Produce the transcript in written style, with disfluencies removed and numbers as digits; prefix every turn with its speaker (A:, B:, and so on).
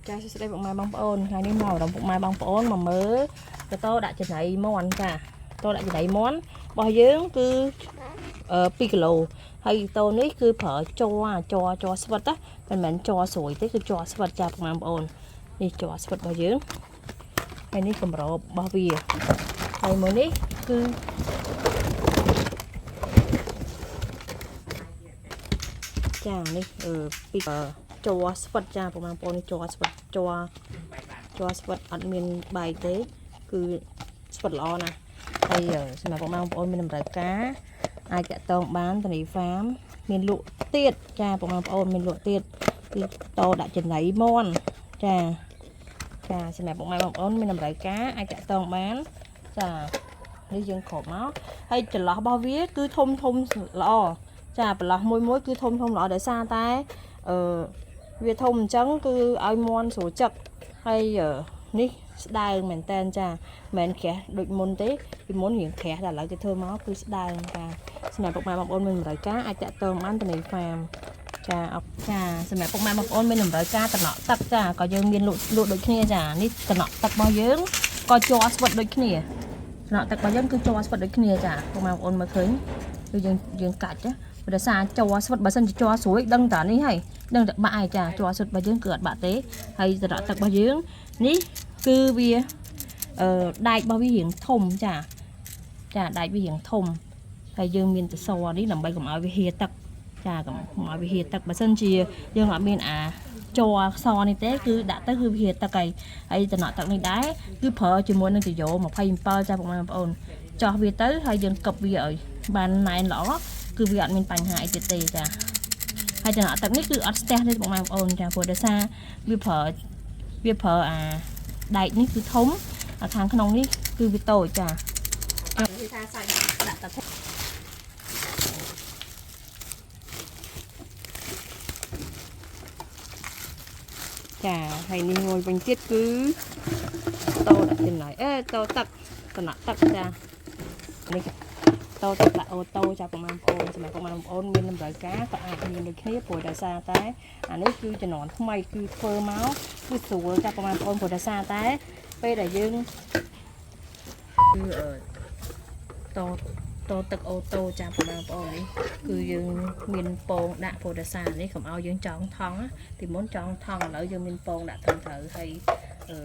A: ចាសួស្តីពុកម៉ែបងប្អូនថ្ងៃនេះមករំពុកម៉ែបងប្អូនមកមើលកតោដាក់ចំណីមាន់ចាតោដាក់ចំណីមាន់របស់យើងគឺ2គីឡូហើយកតោនេះគឺប្រើជ័រជ័រជ័រស្វិតណាមិនមែនជ័រស្រួយទេគឺជ័រស្វិតចាពុកម៉ែបងប្អូននេះជ័រស្វិតរបស់យើងហើយនេះកម្របរបស់វាហើយមួយនេះគឺចានេះពីជ័រស្វិតចាពុកម៉ែបងប្អូននេះជ័រស្វិតជ័រ ជ័រស្វិតអត់មានបែកទេគឺស្វិតល្អណាស់ហើយសម្រាប់បងប្អូនមានតម្រូវការអាចតាក់ទងបានតានីហ្វាមមានលក់ទៀតចាបងប្អូនមានលក់ទៀតគឺតដាក់ចំណីមាន់ចាចាសម្រាប់បងប្អូនមានតម្រូវការអាចតាក់ទងបានចានេះយើងគ្របមកហើយចន្លោះរបស់វាគឺធំធំល្អចាប្រឡោះមួយមួយគឺធំធំល្អដោយសារតែអឺវាធំអញ្ចឹងគឺឲ្យមាន់ស្រួលចឹក ហើយនេះស្ដើងមែនតើចាមិនមែនក្រាស់ដូចមុនទេពីមុនរៀងក្រាស់តែឥឡូវគេធ្វើមកគឺស្ដើងចាសម្រាប់ពុកម៉ែបងប្អូនមានតម្រូវការអាចតាក់ទងបានទៅនៃហ្វាមចាអរចាសម្រាប់ពុកម៉ែបងប្អូនមានតម្រូវការតំណក់ទឹកចាក៏យើងមានលក់លក់ដូចគ្នាចានេះតំណក់ទឹករបស់យើងក៏ជ័រស្វិតដូចគ្នាតំណក់ទឹករបស់យើងគឺជ័រស្វិតដូចគ្នាចាពុកម៉ែបងប្អូនមើលឃើញគឺយើងយើងកាច់ចាព្រោះដោយសារជ័រស្វិតបើសិនជាជ័រស្រួយដឹងតានេះហើយដឹងតែបាក់ហើយចាជ័រស្វិតរបស់យើងគឺអត់បាក់ទេ ហើយសរៈទឹករបស់យើងនេះគឺវាដែករបស់វារៀងធំចាចាដែកវារៀងធំហើយយើងមានសសរនេះដើម្បីកុំឲ្យវាហៀទឹកចាកុំឲ្យវាហៀទឹកបើសិនជាយើងអត់មានអាជ័រខ្សនេះទេគឺដាក់ទៅគឺវាហៀទឹកហើយហើយតំណក់ទឹកនេះដែរគឺប្រើជាមួយនឹងតយោ27ចាពុកម៉ែបងប្អូនចោះវាទៅហើយយើងកឹបវាឲ្យបានណែនល្អគឺវាអត់មានបញ្ហាអីទៀតទេចាហើយតំណក់ទឹកនេះគឺអត់ស្ទះទេពុកម៉ែបងប្អូនចាព្រោះដោយសារ វាប្រើវាប្រើអាដែកនេះគឺធំអាខាងក្នុងនេះគឺវាតូចចា
B: គេថាសាច់ដាក់តែ
A: ចាហើយនេះមួយវិញទៀតគឺតោដាក់ចំណៃអេតោទឹកតំណក់ទឹកចានេះតោទឹកដាក់អូតូចាប្រហែលបងប្អូនសម្រាប់ប្រហែលបងប្អូនមានតម្រូវការក៏អាចមានដូចគ្នាព្រោះដោយសារតែអានេះគឺជំនាន់ថ្មីគឺធ្វើមកគឺស្រួលចាប្រហែលបងប្អូនព្រោះដោយសារតែពេលដែលយើងគឺតតទឹកអូតូចាប្រហែលបងប្អូននេះគឺយើងមានពងដាក់ព្រោះដោយសារនេះកុំឲ្យយើងចង់ថង់ណាពីមុនចង់ថង់ឥឡូវយើងមានពងដាក់ត្រឹមត្រូវហើយអឺ